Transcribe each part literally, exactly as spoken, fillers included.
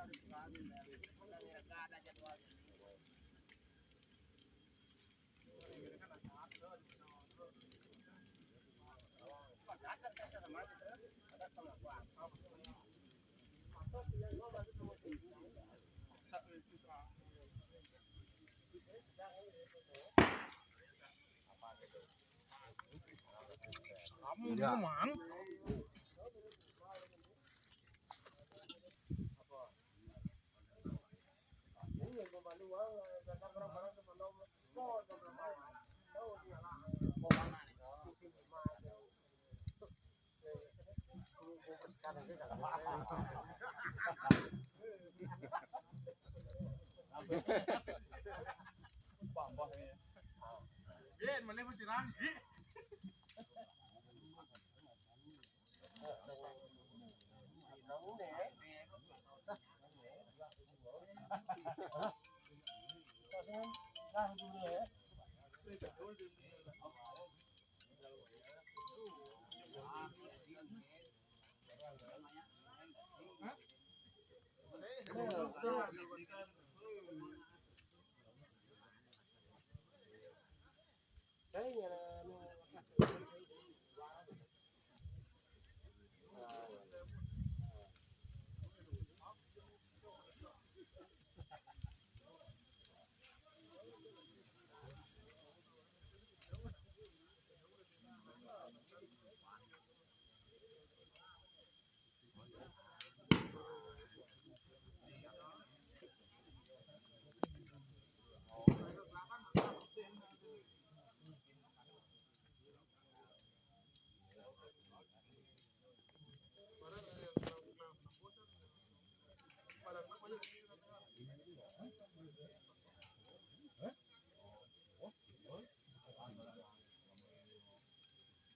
Kamu Ya. Mang. Bien, mana masih rame.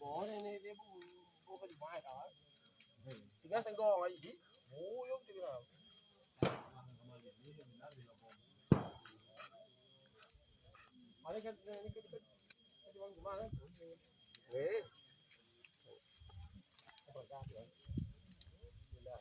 Boleh nih, dia bu-, buka di mana, kan? Tinggal senggong aja, di. Buyung, dia bilang. Paling kan, ini kan, kan, kan, gimana? Eh. Apa, kan? Udah.